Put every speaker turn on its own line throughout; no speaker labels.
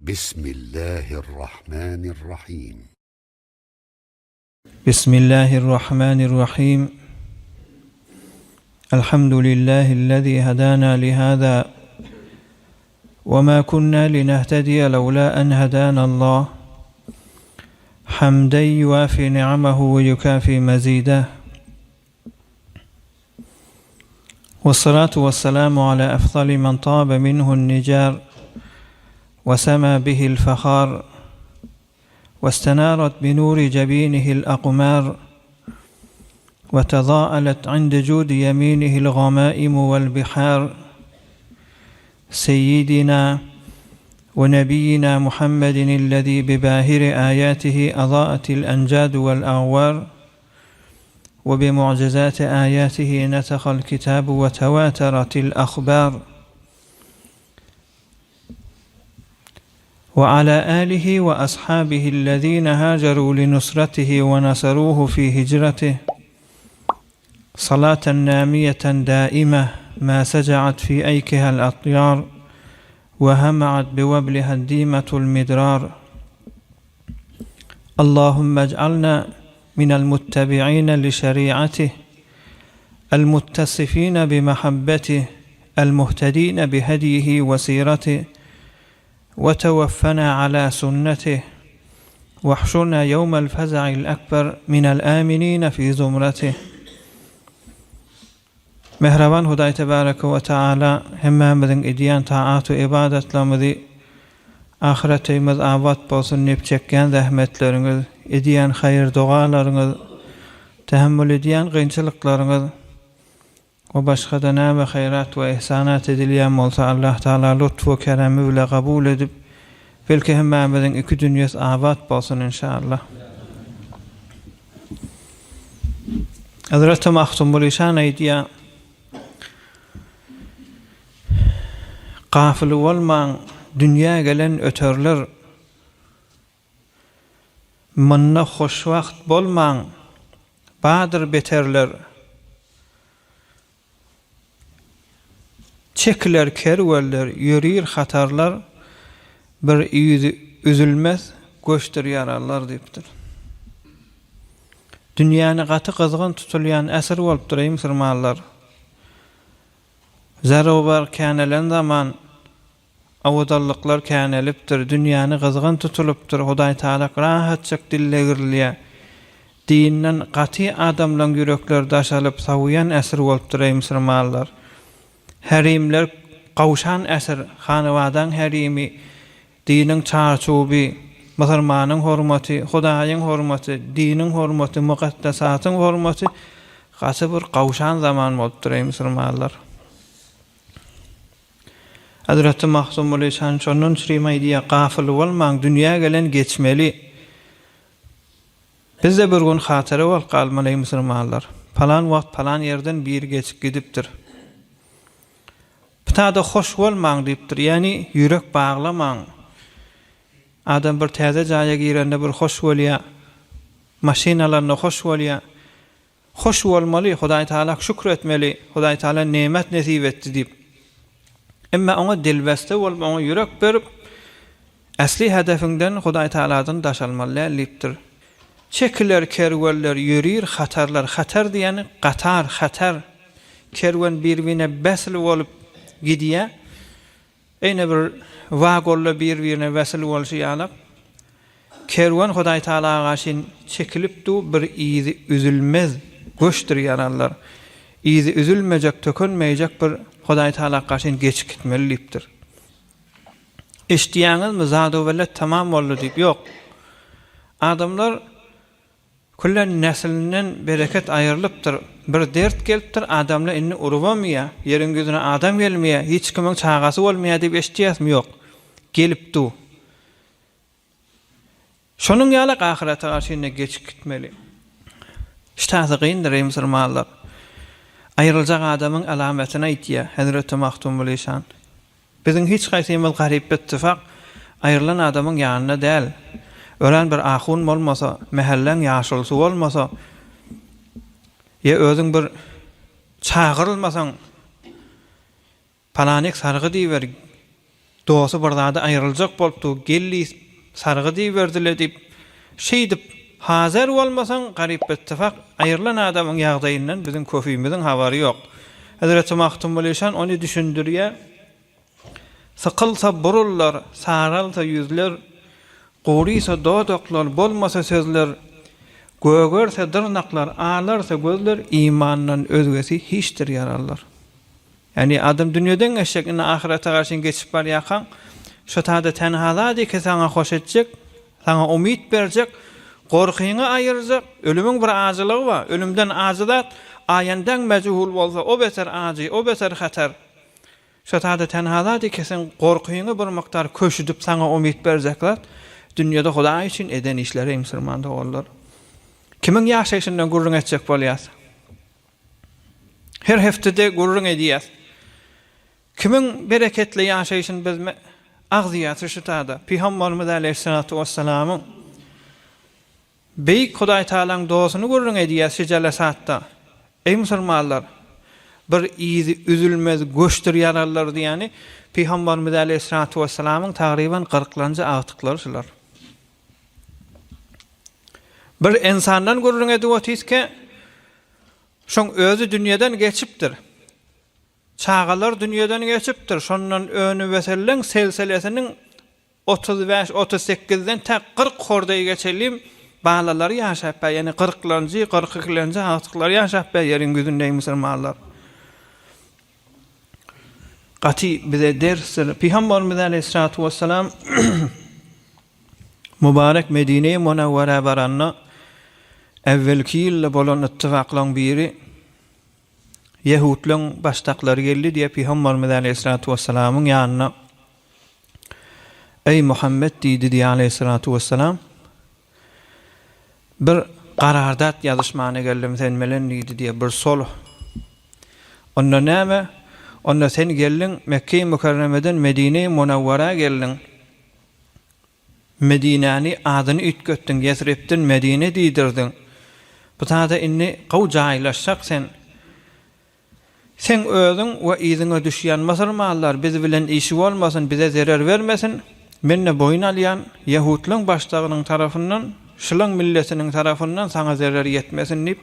Bismillahirrahmanirrahim.
Bismillahirrahmanirrahim. Elhamdülillahi'llezî hedâna lihâzâ ve mâ kunnâ linehtediye levlâ en hedânallah. Hamden yuvâfî ni'amehu ve yukâfî mezîdeh. والصلاة والسلام على أفضل من طاب منه النجار وسما به الفخار واستنارت بنور جبينه الأقمار وتضاءلت عند جود يمينه الغمائم والبحار سيدنا ونبينا محمد الذي بباهر آياته أضاءت الأنجاد والأغوار وبمعجزات آياته نسخ الكتاب وتواترت الأخبار وعلى آله وأصحابه الذين هاجروا لنصرته ونصروه في هجرته صلاة نامية دائمة ما سجعت في أيكها الأطيار وهمعت بوبلها الديمة المدرار اللهم اجعلنا من المتبعين لشريعته المتصفين بمحبته المهتدين بهديه وسيرته وتوفنا على سنته واحشرنا يوم الفزع الأكبر من الآمنين في زمرته Mähriban Hudaý Tebareke we Teala hemmämiziň edýän taat we ybadatlarymyzy ahyretimiz abat bolsun diýip çekýän zähmetleriňiz, edýän haýyr-dogalaryňyz, tähemmül edýän kynçylyklaryňyz we başga-da näme haýrat we ihsanat edilýän bolsa Allah Taala lutf we keremi bile kabul edip belki hemmämiziň iki dünýesi abat bolsun inşallah. Hezreti Magtymguly şan aýdýar, Gafyl bolmaň, dünýä gelen öterler. Munda hoşwagt bolmaň, bardyr beterler. Çekiler kerwenler, ýörir hatarlar, Bir yzy üzülmez göçdür ýararlar diýipdir. Dünýäni gaty gyzgyn tutulýan äsir bolupdyr eý musurmanlar. Zerewbar känelen zaman Owadallyklar känelipdir, dünýäni gyzgyn tutulypdyr, Hudaýtagalak rahatjyk dillegrilýär. Dinden gaty adamlaň ýürekleri daşalyp sowuýan äsir bolupdyr eý musurmanlar. Härimler gowşan äsir, hanybadaň härimi, diniň çarçuby, musurmanyň hormaty, Hudaýyň hormaty, diniň hormaty, mukaddesatyň hormaty gaty bir gowşan zaman bolupdyr eý musurmanlar. Hezreti Magtymguly şan şondan çürim aýdýar, Gafyl bolmaň, dünýä gelen geçmeli. Biz-de bir gün hatyra bolup galmaly eý musulmanlar. Palan wagt palan ýerden biri geçip gidipdir. Ptada hoş bolmaň diýipdir, ýagny ýürek baglamaň. Adam bir täze jaýa girende bir hoş bolýar, maşyn alanda hoş bolýar. Hoş bolmaly, Hudaý Tagala şükür etmeli, Hudaý Tagala nemet nesip etdi diýip. Emma oňa dilbeste bolup, oňa ýürek berip, äsli hedefiňden Hudaý Tagaladan daş almaly däl diýipdir. Çekiler kerwenler, ýörir hatarlar, hatar diýeni gatar, hatar. Kerwen bir-birine besl bolup gidýär. Eýne bir wagonlar bir-birine wesl bolşy ýalak, kerwen Hudaý Tagala garşyn çekilip dur, bir yzy üzülmez göçdür ýaranlar. Yzy üzülmejek, tökenmeýjek bir Hudaý Tagala garşyn geçip gitmeli diýipdir. Eşidýäňizmi, zadubelet tamam boldy diýip. Ýok. Adamlar Küllen neslinden bereket aýrylypdyr. Bir dert gelipdir, adamlar indi urubamýar, ýeriň ýüzüne adam gelmeýär, hiç kimiň çagasy bolmaýar diýip eşitýäsmi? Ýok. Gelip dur. Şonuň ýalak ahyrete garşy indi geçip gitmeli. Ştasy kyndyr eý musulmanlar. Aýryljak adamyň alamatyny aýtýar Hezreti Magtymguly şan. Biziň hiç haýsymyz garyp-bittifak aýrylan adamyň ýanynda däl. Örän bir ahun bolmasa, mähelläň ýaşulusy bolmasa, ýa özüň bir çagyrylmasaň, palanik sargy diýiber. Dosty bir zada aýryljak bolup dur, gel diýip, sargy diýiberdi-le diýip, şeýdip, hazer bolmasaň, garyp-bittifak aýrylan adamyň ýagdaýyndan biziň köpimiziň habary ýok. Hezreti Magtymguly şan ony düşündirýär, Sykylsa burunlar, saralsa ýüzler, Gurysa dodaklar, bolmasa sözler, Gögerse dyrnaklar, alarsa gözler, Imandan özgesi hiçdir ýaranlar. Ýagny adam dünýeden geçjek, indi ahyrete garşy geçip barýarkaň, şo taýda tenha zat eke saňa hoş etjek, saňa umyt berjek, gorkyňy aýyrjak, ölümiň bir ajylygy bar, ölümden ajy zat, aýandaň mejhul bolsa, o beter ajy, o beter hatar. Şo taýda tenha zat eke seň gorkyňy bir mukdar köşüdip saňa umyt berjek zat, dünýede Hudaý üçin eden işleri musulman doganlar. Kimiň ýaşaýşyndan gürrüň etjek bolýas? Her hepdede gürrüň edýäs. Kimiň bereketli ýaşaýşyny biz agzýas şu tada? Pygamberimiz aleýhissalatu wessalamyň Beýik Hudaý Tagalaň dostuny gürrüň edýäs şu jelesatda. Eý musulmanlar! Bir yzy üzülmez göçdür ýaralylar diýýäni Pygamberimiz aleýhissalatu wessalamyň tagryban kyrklanjy agtyklary şular. Bir ynsandan gürrüň edip otyrka, şoň özi dünýeden geçipdir. Çagalar dünýeden geçipdir. Şondan önübeselleň selselesiniň 35, 38-den tä 40 hordaýga çenli balalary ýaşap bar. Ýagny kyrklanjy, 42 ikilenji agtyklary ýaşap bar ýeriň ýüzünde musulmanlar. Gaty bize dersdir. Pygamberimiz aleýhissalatu wessalam Mübarek Medine-i Munawwara baranda äwwelki ýylda bolan ittifaklaryň biri ýehudlaryň başdaklary geldi diýip Pygamberimiz aleýhissalatu wessalamyň ýanyna Eý Muhammet diýdi diýip aleýhissalatu wessalam Bir garardat ýazyşmana geldim sen bilen diýdi diýip bir sulh Onda näme? Onda sen geldiň Mekge-i Mükerremeden Medine-i Munawwara geldiň. Medinäni adyny üýtgetdiň, Ýesripden Medine diýdirdiň. Bu zada indi gowy jaýlaşjak sen. Seň özüň we yzyňa düşýän musulmanlar biz bilen işi bolmasyn, bize zerer bermesin. Men-de boýun alýan, ýehudlaň başlygynyň tarapyndan, şulaň milletiniň tarapyndan saňa zerer ýetmesin diýip,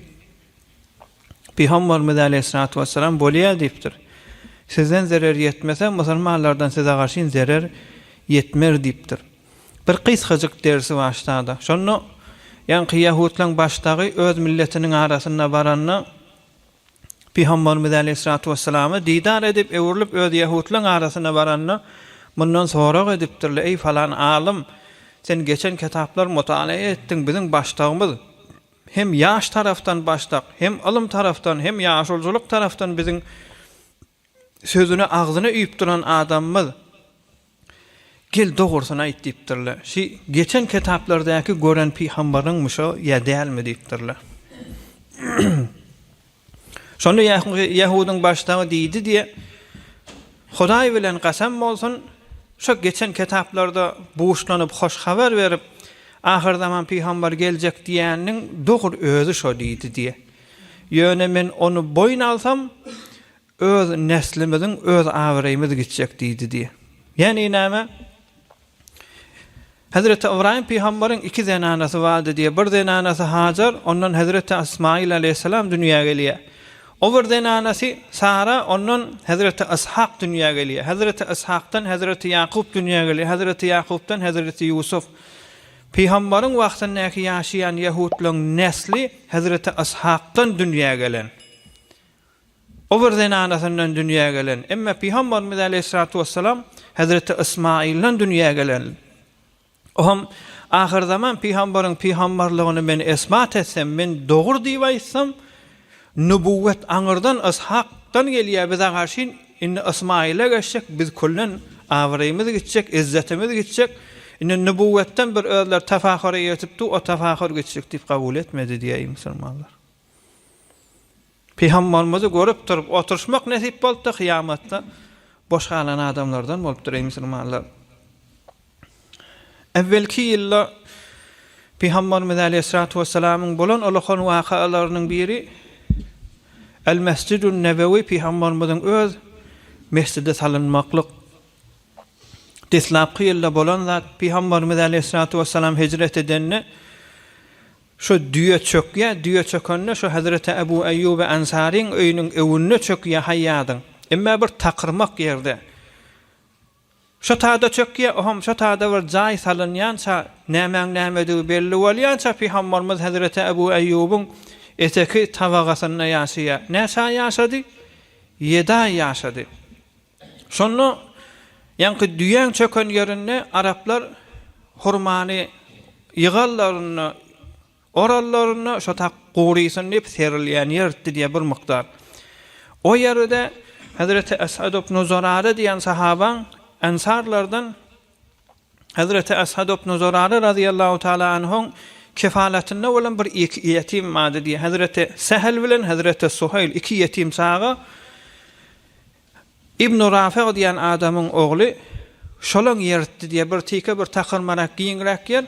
Pygamberimiz aleýhissalatu wessalam bolýar diýipdir. Sizden zerer ýetmese, musulmanlardan size garşyn zerer ýetmer diýipdir. Bir gysgajyk dersi başlady. Şonda ýaňky ýahudlaryň başdagy öz milletiniň arasynda baranda Pygamberimiz aleýhissalatu wessalamy didar edip, öwrülip öz ýahudlaryň arasyna baranda mundan sorag edipdirler, Eý falan alym, sen geçen kitaplar mutala etdiň, biziň başdagymyz Hem ýaş tarapdan başdak, hem ylym tarapdan, hem ýaşuluçylyk tarapdan biziň sözüni agzyna üýüp duran adamymyz. Gel dogrusyny aýt diýipdirler. Şi geçen kitaplardaky gören pygambaryňmy şo ýa dälmi diýipdirler. Şonda Ýahudyň başlygy diýdi diýe, Hudaý bilen kasam bolsun, şo geçen kitaplarda buşlanyp hoş habar berip, ahyrzaman pygamber geljek diýeniniň dogry özi şo diýdi diýe. Ýöne men ony boýun alsam, öz neslimiziň, öz abraýymyz gitjek diýdi diýe. Ýagny näme? Hezreti Ybraýym pygambaryň iki zenanasy bardy diýýär. Bir zenanasy Hajar, ondan hezreti Ysmaýyl aleýhissalam dünýä gelýär. O bir zenanasy Sara, ondan hezreti Yshak dünýä gelýär. Hezreti Yshakdan hezreti Ýakup dünýä gelýär. Hezreti Ýakupdan hezreti Ýusuf. Pygambaryň wagtyndaky ýaşaýan ýehudlaryň nesli hezreti Yshakdan dünýä gelen. O bir zenanasyndan dünýä gelen. Emma Pygamberimiz aleýhissalatu wessalam Hezreti Ysmaýyldan dünýä gelen. O hem ahyrzaman pygamberiň pygamberligini men esbat etsem, men dogry diýip aýtsam, nübüwwet aňyrdan Yshakdan gelýär bize garşy, indi Ysmaýyla geçjek, biz küllen abraýymyz gitjek, izzetimiz gitjek. Indi nübüwwetden bir özleri tefahura ýetipdi, o tefahur gitjek diýip kabul etmedi diýýär musulmanlar. Pygamberimizi görüp durup oturyşmak nesip bolupdy kyýamatda boş galan adamlardan bolupdyr eý musulmanlar. Äwwelki ýylda Pygamberimiz aleýhissalatu wessalamyň bolan ulakan wakalarynyň biri El Mesjidun Nebewi Pygamberimiziň öz mesjide salynmaklyk. Deslapky ýylda bolan zat, Pygamberimiz aleýhissalatu wessalam hijret edende, şo düýe çökýär, düýe çökende şo hezreti Ebu Eýýuby Ensaryň öýüniň öwünde çökýär haýýadyň. Emma bir takyrmak ýerde. Şo tada çökýär, oham şo tada bir jaý salynýança, nämäň nämedigi belli bolýança Pygamberimiz hezreti Ebu Eýýubyň eteki tabagasynda ýaşaýar. Näçe aý ýaşady? Ýedi aý ýaşady. Şonda ýaňky düýäň çöken ýerinde araplar hurmany ýyganlarynda, orallarynda şo tak gurysyn diýip serilýän ýerdi diýýär bir mukdar. O ýerde Hezreti Esad ibn Zurara diýen sahabaň ensarlardan Hezreti Esad ibn Zurara razyýallahu taala anhuň kefalatynda bolan bir iki ýetim bardy diýýär. Hezreti Sehel bilen Hezreti Suheýl iki ýetim çaga Ibn Rafyg diýen adamyň ogly şolaň ýeritdi diýýär. Bir tike bir takyrmarak giňräk ýer.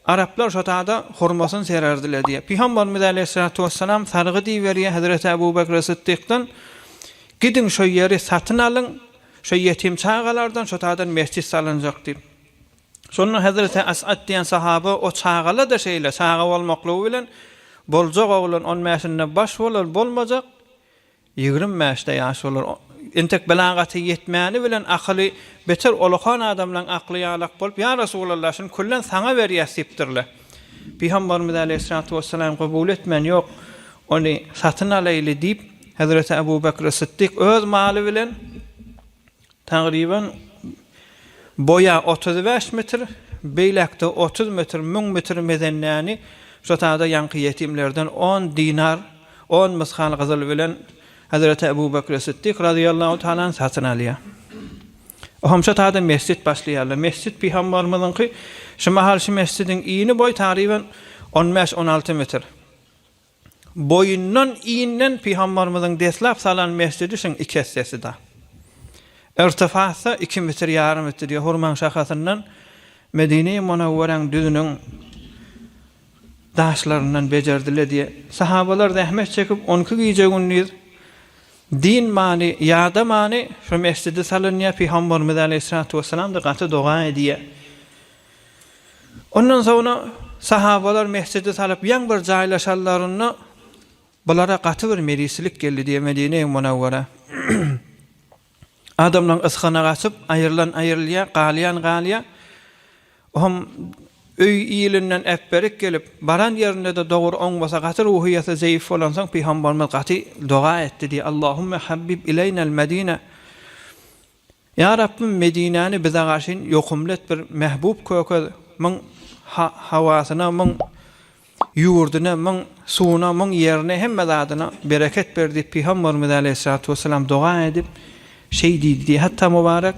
Araplar şo tada hurmasyny sererdiler diýýär. Pygamberimiz aleýhissalatu wessalam sargy diýiberýär Hezreti Ebu Bekr Syddykdan, Gidiň şo ýeri satyn alyň, şo ýetim çagalardan şo tadan mesjit salynjak diýip. Şonda Hezreti As'ad diýen sahaba o çagala-da şeýle çaga bolmaklygy bilen boljak oglan on bäşinde baş bolar, bolmajak 25-de ýaş bolar. Entek belagaty ýetmäni bilen akyly beter olakan adamlaň akly ýalak bolup, Ýa Resulallah, şuny küllen saňa berýäs diýipdirler. Pygamberimiz aleýhissalatu wessalam kabul etmän, Ýok, ony satyn alaýly diýip, Hezreti Ebu Bekr Sytdyk öz maly bilen Tagryban boýa 35 metr, beýläkde 30 metr, 1000 metr mezennäni şo sada ýaňky ýetimlerden on dinar, on mysgal gyzyl bilen Hezreti Ebu Bekri Sytdyk razyýallahu taala anh satyn alýar. Ohm şo tada mesjit başlaýarlar. Mesjit pygambarymyzyňky şu mahal şu mesjidiň ini boýy tagryban on bäş-on alty metr. Boýundan inden Pygambarymyzyň deslap salan mesjidi şuň iki essesi-da. Irtifasy iki metr ýarym etdi diýýär. Hurmaň şahasyndan Medine-i Munawweräň düzüniň daşlaryndan bejerdiler diýýär. Sahabalar zähmet çekip on iki gije-gündiz dynmany, ýadamany şu mesjidi salynýar. Pygambarymyz aleýhissalatu wessalam-da gaty doga edýär. Ondan soňra sahabalar mesjide salyp ýaň bir jaýlaşanlarynda bulara gaty bir melislik geldi diýýär Medine-i Munawwara. Adamlaryň ysgyny gaçyp, aýrylan aýrylýar, galýan galýar. Ohm öý ilinden äpberik gelip, baran ýerinde-de dogry oňmasa gaty ruhyýeti zeýif bolansoň pygamberimiz gaty doga etdi diýýär, Allahümme habbib ileýnel Medine. Ýa Rabbym Medinäni bize garşyn ýokumly et bir mähbub kökez myň hawasyna myň ýurduna myň suwuna myň ýerine hemme zadyna bereket ber diýip Pygamberimiz aleýhissalatu wessalam doga edip şeý diýdi diýip hatda mubarek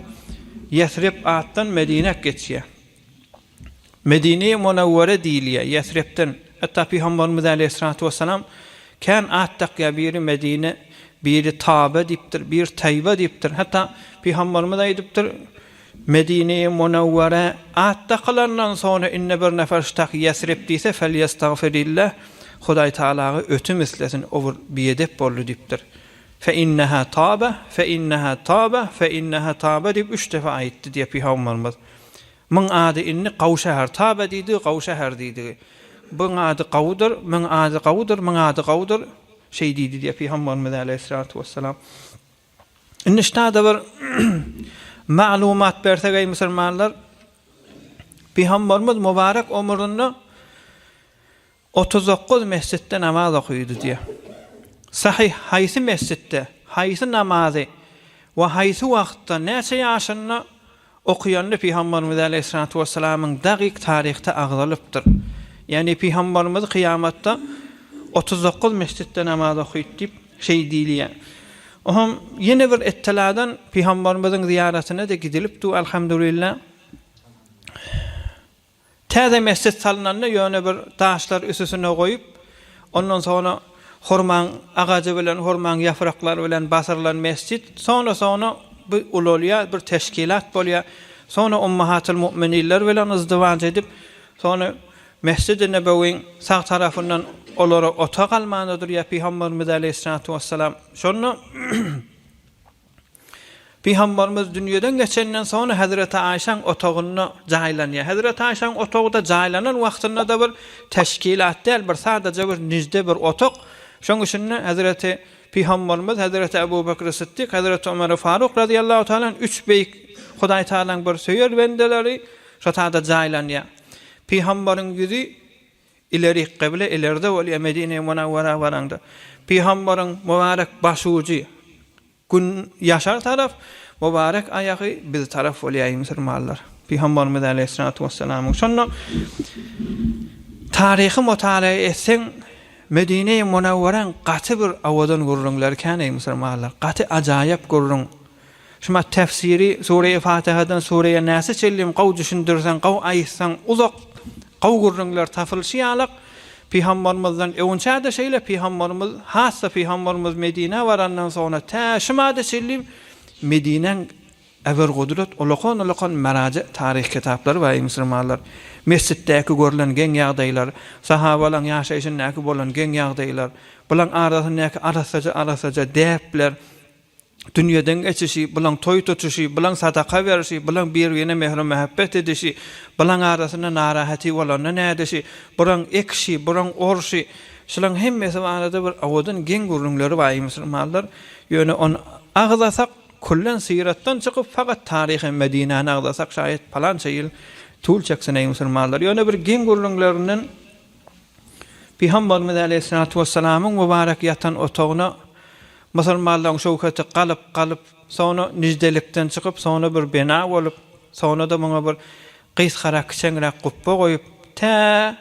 Ýesrib atdan Medinä geçýär. Medine-i Munawwere diýilýär, Ýesribden. Hatda Pygamberimiz aleýhissalatu wessalam kän at dakýar, biri Medine, biri Tabe diýipdir, biri Taýba diýipdir. Hatda Pygamberimiz aýdypdyr, Medine-i Munawwere at dakylandan soňra indi bir nefer şu tak Ýesrib diýse, felýestagfirillah, Hudaý Tagalaga ötüm islesin, o bir biedep boldy diýipdir. Fe inneha tabe, fe inneha tabe, fe inneha tabe diýip üç defa aýtdy diýýär Pygamberimiz. Myň ady indi Gawşäher. Tabe diýdigi Gawşäher diýdigi. Byň ady Gawudyr, myň ady Gawudyr, myň ady Gawudyr. Şeý diýdi diýýär Pygamberimiz aleýhissalatu wessalam. Indi ştada bir maglumat bersek eý musulmanlar. Pygamberimiz mübarek ömründe 39 mesjitde namaz okydy diýýär. Sahyh haýsy mesjitde, haýsy namazy we haýsy wagtda, näçe ýaşynda okyanyny Pygamberimiz aleýhissalatu wessalamyň dagyk taryhda agzalypdyr. Ýagny Pygamberimiz kyýamatda 39 mesjitde namaz okydy diýip şeý diýilýär. Ohm ýene bir itteladan Pygamberimiziň zyýaratyna-da gidilipdi alhamdulillah. Täze mesjit salynanda ýöne bir daşlar üsüsine goýup, ondan soňra hurmaň agajy bilen, hurmaň ýapraklary bilen basyrylan mesjit, soňra-soňra bu ulalýar, bir teşkilat bolýar. Soňra Ummahatyl mu'miniller bilen yzdywaç edip, soňra Mesjidi Nebewiň sag tarapyndan olara otag almana durýar Pygamberimiz aleýhissalatu wessalam. Şonda. Pygambarymyz dünýeden geçenden soňra Hezreti Aýşaň otagynda jaýlanýar. Hezreti Aýşaň otagda jaýlanan wagtynda-da bir teşkilat däl, bir sadaja bir nijde bir otag. Şoň içinde Hezreti Pygambarymyz, Hezreti Ebu Bekri Sytdyk, Hezreti Ömeri Faruk razyýallahu taala anh üç beýik Hudaý Tagalaň bir söýer bendeleri şo tada jaýlanýar. Pygambaryň ýüzi ilerik kyble ileride bolýar Medine-i Munawwara baraňda. Pygambaryň mübarek başujy Gün ýaşar tarap, mübarek aýagy biz tarap bolýar eý musulmanlar. Pygambarymyz aleýhissalatu wessalamyň şonda taryhy mutala etseň Medine-i Munawwaraň gaty bir owadan gürrüňleri kän eý musulmanlar. Gaty ajaýyp gürrüň. Şuma tefsiri Sure-i Fatihadan Sure-i Nase çenli gowy düşündirseň, gowy aýtsaň uzak gowy gürrüňler tapylyşy ýalak Pygambarymyzdan öňçä-de şeýle, Pygambarymyz, has-da Pygambarymyz Medinä barandan soňra tä şu mada çenli Medinäň äber-gudrat ulakan-ulakan meraje taryh kitaplary bar, eý musulmanlar! Mesjitdäki görlen geň ýagdaýlar, sahabalaň ýaşaýşyndaky bolan geň ýagdaýlar, bulaň arasyndaky arassaja-arassaja däpler, dünýeden geçişi, bulaň toý tutuşy, bulaň sadaka berişi, bulaň bir-birine mähir-mähebbet edişi, bulaň arasynda narahaty bolanda nädişi, bulaň ekişi, bulaň orşy, şulaň hemmesi barada bir owadan geň gürrüňleri bar eý musulmanlar. Ýöne ony agzasak, küllen syratdan çykyp, fakat taryhy Medinäni agzasak şaýat palança ýyl tul çeksin eý musulmanlar. Ýöne bir geň gürrüňlerinden Pygamberimiz aleýhissalatu wessalamyň mübarek ýatan otagyna musulmanlaryň şöwketi galyp, galyp, soňra nijdelikden çykyp, soňra bir bina bolup, soňra-da muňa bir gysgarak, kiçeňräk gupba goýup, tä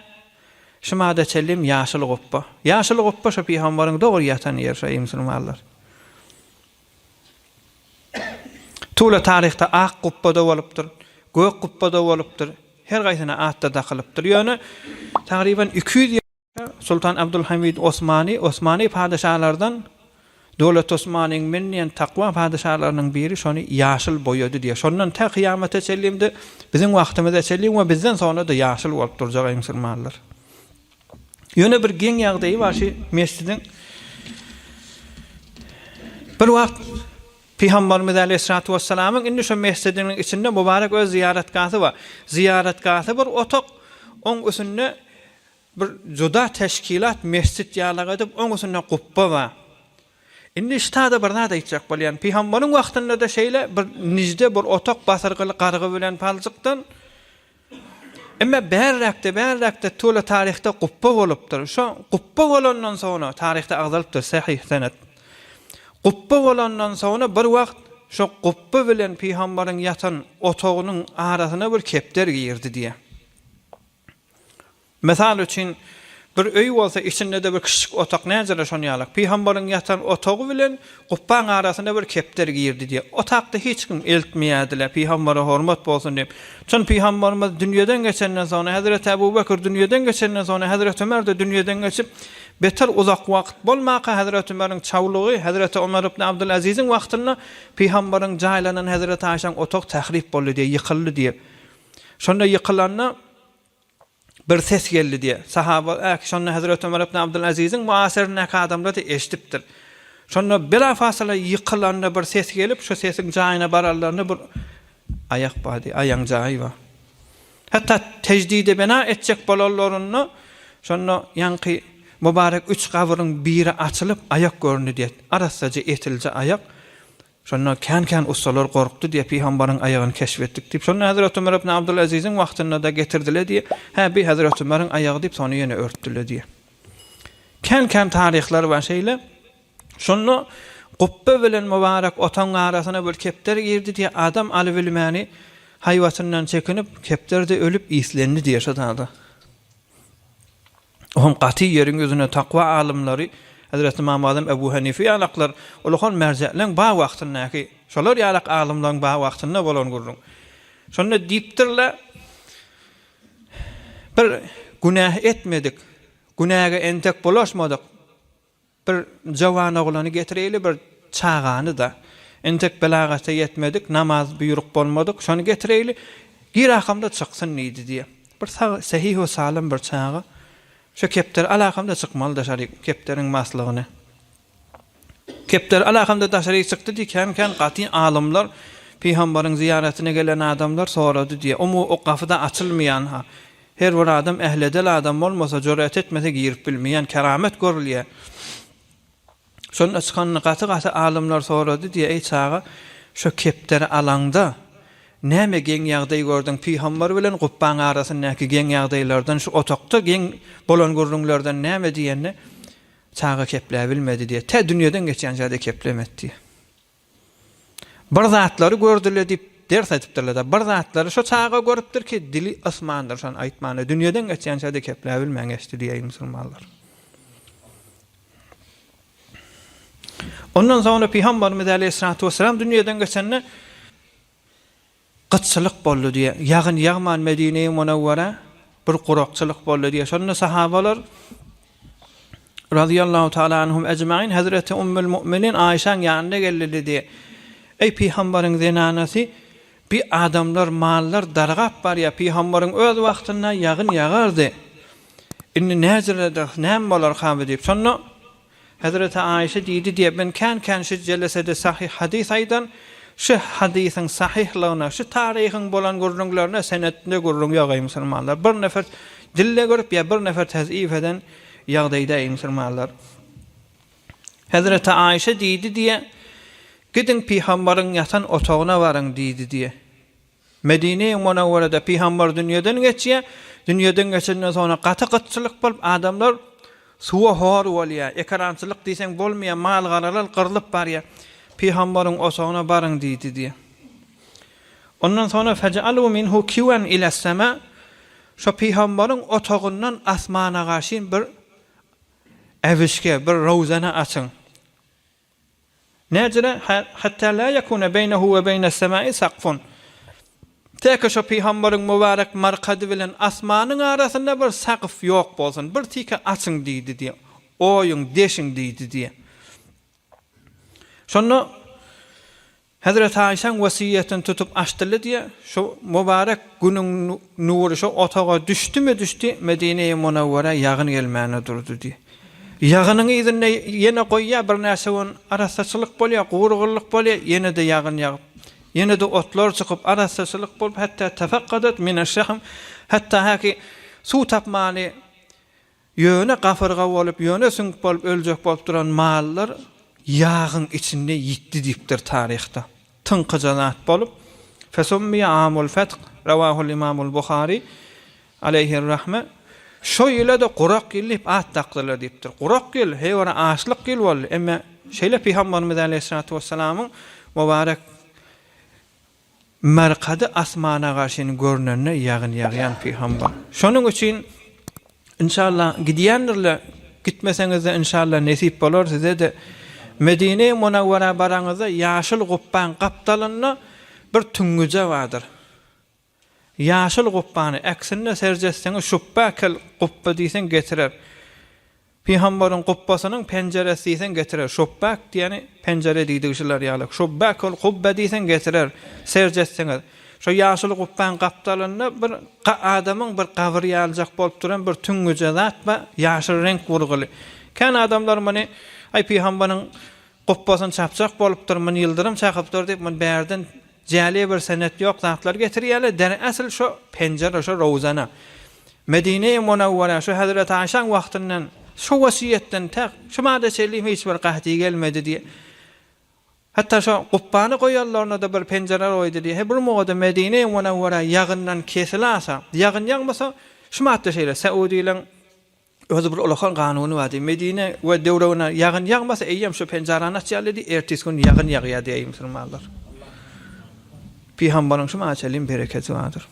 şu mada çenlem ýaşyl gupba. Ýaşyl gupba şo pygamberiň dogry ýatan ýeri şo, eý musulmanlar. Tula taryhda ak gupba-da bolupdyr, gök gupba-da bolupdyr, her gaýsyna at-da dakylypdyr. Ýöne tagryban 200 ýyl Sultan Abdulhamid Osmany, Osmany padyşalardan Döwlet Osmanyň men diýen takwa padyşalarynyň biri şony ýaşyl boýady diýýär. Şondan tä kyýamata çenli-de biziň wagtymyza çenli we bizden soňra-da ýaşyl bolup durjak eý musulmanlar. Ýöne bir geň ýagdaýy bar şu mesjidiň. Bir wagt Pygamberimiz Aleyhissalatu vesselamyň indi şu mesjidiniň içinde mübarek öz zyýaratgasy bar. Zyýaratgasy bir otak, oň üstünde bir juda teşkilat mesjit ýalak edip, oň üstünde gupba bar. Indi ştada bir zat aýtjak bolýan. Pygamberiň wagtynda-da şeýle bir nijde bir otak basyrgyly gargy bilen palçykdan Emma bärräkde, bärräkde tula taryhda gupba bolupdyr. Şo gupba bolandan soňra, taryhda agzalypdyr, sahyh senet. Gupba bolandan soňra bir wagt şo gupba bilen pygambaryň ýatan otagynyň arasyna bir kepder girdi diýýär. Mysal üçin, bir öý bolsa, içinde-de bir kiçijik otak, näjele şon ýalak. Pygambaryň ýatan otagy bilen gupbaň arasyna bir kepder girdi diýýär. Otakda hiç kim eltmeýärdiler, pygambara hormat bolsun diýip. Çyn pygambarymyz dünýeden geçenden soňra, hezreti Ebu Bekir dünýeden geçenden soňra, hezreti Ömer-de dünýeden geçip, beter uzak wagt bolmaka hezreti Ömeriň çawlugy, hezreti Ömer ibn Abdylaziziň wagtynda pygambaryň jaýlanan hezreti Aýşaň otagy tahrip boldy diýýär, ýykyldy diýýär. Şonda ýykylanda, Bir ses geldi diýýär. Sahaba, Äki, şonda Hezreti Ömer ibn Abdylaziziň muaserindäki adamlar-da eşidipdir. Şonda bela fasyla ýykylanda bir ses gelip, şu sesiň jaýyna baranlarynda bir aýak bar diýýär, aýagyň jaýy bar. Hatda tejdide bina etjek bolanlarynda şonda ýaňky mübarek üç gabryň biri açylyp, aýak göründi diýýär. Arassaja etilje aýak. Şonda kän-kän ussalar gorkdy diýýär, pygambaryň aýagyny keşf etdik diýip. Şonda Hezreti Ömer ibn Abdylaziziň wagtynda-da getirdiler diýýär. Hä, bi Hezreti Ömeriň aýagy diýip, soňra ýene örtdüler diýýär. Kän-kän taryhlar bar şeýle. Şonda gupba bilen mübarek otagyň arasyna bir kepder girdi diýýär. Adam alybilmäni haýbatyndan çekinip, kepder-de ölüp islendi diýýär şo zada. Ohm gaty ýeriň ýüzünde takwa alymlary Hezreti Ymam Azam Ebu Henife ýalaklar ulakan merje'leň bar wagtyndaky şolar ýalak alymlaryň bar wagtynda bolan gürrüň. Şonda diýipdirler bir günäh etmedik, günäge entek bulaşmadyk Bir jowan oglany getireýli, bir çagany-da. Entek belagata ýetmedik, namaz buýruk bolmadyk, şony getireýli, gir akamda çyksyn diýdi diýýär. Bir sag, sehih we salym bir çaga. Şo kepderi alakamda çykmaly daşaryk, kepderiň maslygyny. Kepderi alakamda daşaryk çykdy diý, kän-kän gaty alymlar pygambaryň zyýaratyna gelen adamlar sorady diý. Omu o gapy-da açylmaýan-ha. Her bir adam ähli-edel adam bolmasa, jüret etmese girip bilmeýän, keramet görülýär. Şonda çykanyny gaty-gaty alymlar sorady diý, Eý çaga, şo kepderi alaňda, näme geň ýagdaý gördüň, pygambar bilen gupbaň arasyndaky geň ýagdaýlardan, şu otagda geň bolan gürrüňlerden näme diýende, Çaga kepläbilmedi diýýär. Tä dünýeden geçýänçä-de keplemedi diýýär. Bir zatlary gördüler diýip ders aýdypdyrlar-da. Bir zatlary şo çaga görüpdir ki, dili ysmandyr şony aýtmana. Dünýeden geçýänçä-de kepläbilmän geçdi diýýär musulmanlar. Ondan soňra Pygamberimiz aleýhissalatu wessalam dünýeden geçende Gytçylyk boldy diýýär. Ýagyn ýagman Medine-i Munawwara bir gurakçylyk boldy diýýär. Şonda sahabalar razyýallahu taala anhum ejmain Hezreti Ummul Mu'minin Aýşaň ýanyna geldiler diýýär. Eý pygamberiň zenanasy, bi adamlar, mallar dargap barýar. Pygamberiň öz wagtynda ýagyn ýagardy. Indi näjür ederis, näme bolarka bu diýip. Şonda Hezreti Aýşe diýdi diýip, men kän-kän şu jelesede sahyh hadys aýdan, şu hadysyň sahyhlygyna, şu taryhyň bolan gürrüňlerine senetinde gürrüň ýok eý musulmanlar. Bir nefer dille görüp ýa bir nefer tezif eden ýagdaýda eý musulmanlar. Hezreti Aýşe diýdi diýe, Gidiň pygambaryň ýatan otagyna baryň diýdi diýe. Medine-i Munawwarada pygamber dünýeden geçýär. Dünýeden geçenden soňra gaty gytçylyk bolup, adamlar suwa hor bolýar. Ekerançylyk diýseň bolmaýar, mal-garalar gyrlyp barýar. Pygamberiň otagyna baryň diýdi diýýär. Ondan soňra fej'alu minhu kiwan iles-sema Şo pygamberiň otagyndan asmana garşy bir äwişge, bir rowzana açyň. Näcire, Hatta la ýekune beýnehu we beýnes-semai sakfun. Täki şo pygambaryň mübarek markady bilen asmanyň arasynda bir sakf ýok bolsun, bir tike açyň diýdi diýe. Oýuň, deşiň diýdi diýe. Şonda Hezreti Aýşaň wesýetini tutup açdyly diýe, şu mübarek günüň nury şu otaga düşdümi düşdi, Medine-i Munawwara ýagyn gelmäne durdy diýe. Ýagynyň yzynda ýene goýýar, birnäçe gün arassaçylyk bolýar, gury-gyrlyk bolýar, ýene-de ýagyn ýagyp, ýene-de otlar çykyp, arassaçylyk bolup, hatda tefakkadat mineş-şehm, hatda häki suw tapmany Ýöne gapyrga bolup, ýöne süňk bolup öljek bolup duran mallar ýagyň içinde ýitdi diýipdir taryhda. Tyňkyja zat bolup, Fesummiýe amul fetk, rawahul imamul Buhary, aleýhir-rahme, şo ýyla-da gurak ýyl diýip at dakdylar diýipdir. Gurak ýyl, heý bir açlyk ýyl boldy. Emme şeýle Pygamberimiz aleýhissalatu wessalamyň mübarek Markady asmana garşyny görnende ýagyn ýagýan pygambar. Şonuň üçin inşallah gidýändirler, gitmeseňizde inşallah nesip bolar size-de. Medine-i Munawwara baraňyzda ýaşyl gupbaň gapdalynda bir tüňňüje bardyr. Ýaşyl gupbany äksinde serjetseňiz şupbakel gupba diýseň getirer. Pygambaryň gupbasynyň penjeresi diýseň getirer. Şubbak diýeni penjere diýdigi şular ýaly. Şubbakul kubbe diýseň getirer. Serç etseňiz. Şo ýaşuly gupbaň gapdalynda bir adamyň bir gabyr ýalyjak bolup duran bir tüňňüje zat bar, ýaşyl reňk urguly. Kän adamlar muny Aý pygambaryň gupbasyny çapjak bolupdyr, muny ýyldyrym çakypdyr diýip, muny bärden Jäle bir senet ýok zatlar getirýärler, der asyl şo penjere, şo rowzana. Medine-i Munawwara şo Hezreti Aýşaň wagtyndan, şo wesýetden tä şu bada çenli hiç bir gahdy gelmedi diýip. Hatda şo gupbany goýanlarynda-da bir penjere goýdy diýip. He bir mugada Medine-i Munawwara ýagyndan kesilasa, ýagyn ýagmasa, şu madda şeýle, Saudylaň Özi bir ulakan kanuny bar diý. Medine we döwregine ýagyn ýagmasa eýýäm şu penjarany açýarlar diý, ertesi gün ýagyn ýagýar diýýär musulmanlar. Pygambaryň şu maçalyň bereketi bardyr.